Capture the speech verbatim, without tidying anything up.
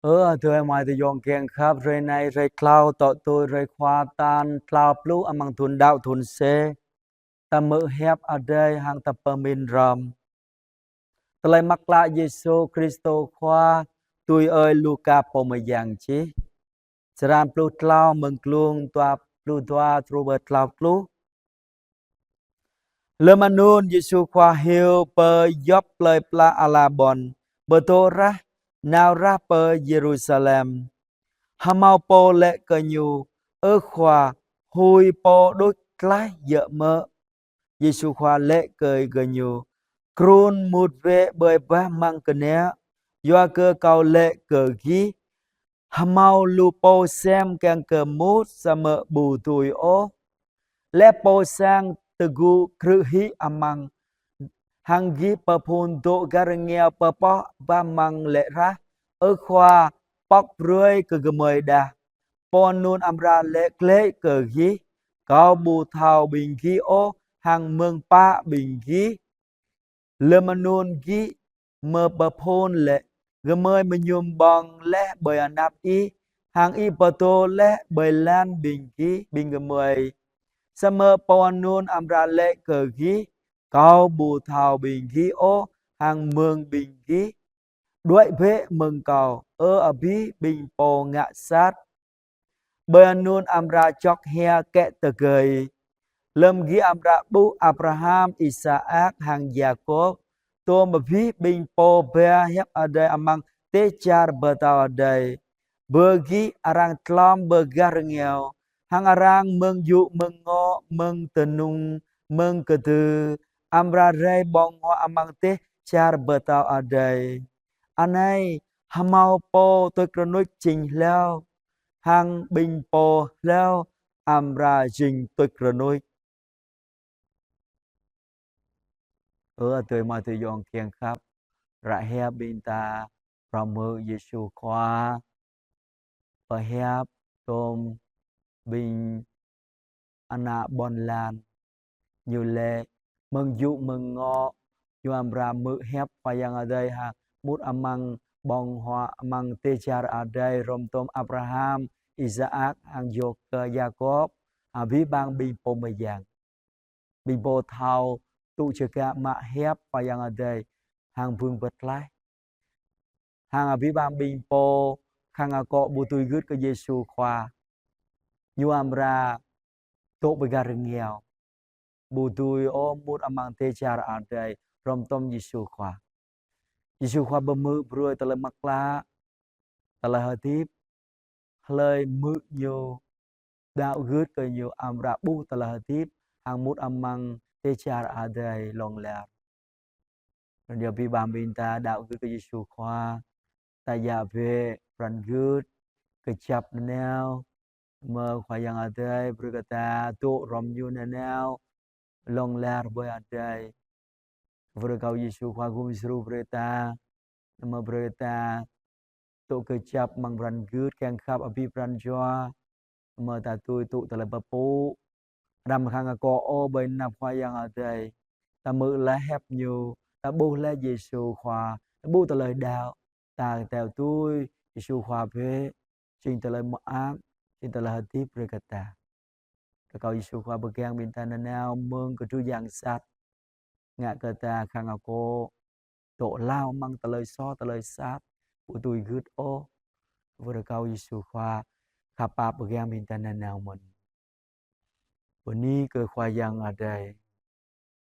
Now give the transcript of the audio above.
Ơ adơi amai ayŏng kiăng khăp, hrơi anai hrơi tlâo tŏ tui hrơi Khua tal tlâo pluh amăng thun đăo thun C. Ta hmư̆ hiăp Adai hăng ta pơmĭn hrŏm. Tơlơi mơak klă Yêsu Krist Khua tui ơi Luka pô mơyang čih. Črăn pluh tlâo mơ̆ng klŭng dua pluh dua truh pơ tlâo pluh. Lơm anŭn Yêsu Khua hyu pơ djŏp plơi pla ala ƀôn, pơtô rah, nao rah pơ Yêrusalem. Hơmâo pô laĭ kơ Ñu: Ơ Khua, hui pô đôč tlaih djơ̆ mơ̆? Yêsu Khua laĭ kơ gơñu: Krŭn mŭt bĕ ƀơi bah amăng kơnă, yua kơ Kâo laĭ kơ gih, hơmâo lu pô sem kiăng kơ mŭt samơ̆ ƀu dưi ôh. Laih pô sang tơgŭ krư̆ hĭ amăng, hăng gih pơphŭn dŏ gah rơngiao pơpŏh bah amăng laĭ rah: Ơ Khua, pŏk brơi kơ gơmơi đah. Pô anŭn amra laĭ glaĭ kơ gih: Kâo ƀu thâo ƀing gih ôh, hăng mơ̆ng pă ƀing gih. Lơm anŭn gih mơ̆ pơphŭn laĭ: Gơmơi mơñum ƀơ̆ng laih ƀơi anăp Ih, hăng Ih pơtô laih ƀơi lăn ƀing gih, ƀing gơmơi. Samơ̆ pô anŭn amra laĭ kơ gih: Kâo ƀu thâo ƀing gih ôh, hăng mơ̆ng ƀing gih. Đuaĭ bĕ mơ̆ng Kâo, ơ abih ƀing pô ngă sat. Ƀơi anŭn amra čŏk hia kĕ tơgơi. Lơm gih amra ƀuh Abraham, Isaak hăng Yakôb, tôm abih ƀing pô ba hiăp Adai amăng dêh čar pơtao Adai, bơ gih arăng tlŏm pơ gah rơngiao, hăng arăng mơ̆ng yŭ mơ̆ng ngŏ, mơ̆ng tơnŭng, mơ̆ng kơdư, amra rai ƀơ̆ng huă amăng dêh čar pơtao Adai. Anai, hơmâo pô tuč rơnuč jing hlâo, hăng ƀing pô hlâo amra jing tuč rơnuč. Ơ adơi amai ayŏng kiăng khăp, ră hiăp ƀing ta phrâo hmư̆ Yêsu Khua pơhiăp tôm ƀing ană ƀôn lan. Ñu laĭ mơ̆ng yŭ mơ̆ng ngŏ, ñu amra hmư̆ hiăp Khua Yang Adai hăng mŭt amăng ƀơ̆ng huă amăng dêh čar Adai, hrŏm tôm Abraham, Isaak hăng Yakôb, abih bang ƀing pô mơyang. Ƀing pô thâo tŭ čơkă mă hiăp Khua Yang Adai hăng bưng pơtlaih. Hăng abih bang ƀing pô khăng akŏ ƀu dưi gưt kơ Yêsu Khua, ñu amra dŏ pơ gah rơngiao, ƀu dưi ôh mŭt amăng dêh čar Adai hrŏm tôm Yêsu Khua. Yêsu Khua pơhmư̆ brơi tơlơi mơak klă, tơlơi hơdip, hlơi hmư̆ ñu, đaŏ gưt kơ ñu amra ƀuh tơlơi hơdip, hăng mŭt amăng dêh čar Adai hlŏng lar. Anŭn yơh abih bang ƀing ta đaŏ gưt kơ Yêsu Khua, ta djă̱ bĕ pran gưt, kơjăp nanao, mơ̆ Khua Yang Adai brơi kơ ta dŏ hrŏm ñu nanao, hlŏng lar ƀơi adai. Wơr kơ Yêsu Khua gum djru brơi ta, mơ̆ brơi ta dŏ kơjăp amăng pran gưt kiăng khăp abih pran jua, mơ̆ ta tui tŭ tơlơi pơpŭ. Răm khăng akŏ ôh ƀơi anăp Khua Yang Adai. Ta hmư̆ laĭ hiăp ñu, ta ƀuh laĭ Yêsu Khua, ta ƀuh tơlơi đaŏ, ta teo tui Yêsu Khua bĕ, jing tơlơi mơak, jing tơlơi hơdip brơi kơ ta. Rơkâo Yêsu Khua pơgang ƀing ta nanao mơ̆ng kơdru yang sat. Ngă kơ ta khăng akŏ dŏ hlâo amăng tơlơi soh, tơlơi sat, ƀu dưi gưt ôh. Wơr kơ Yêsu Khua khăp pap pơgang ƀing ta nanao mơ̆n. Bơni kơ Khua Yang Adai.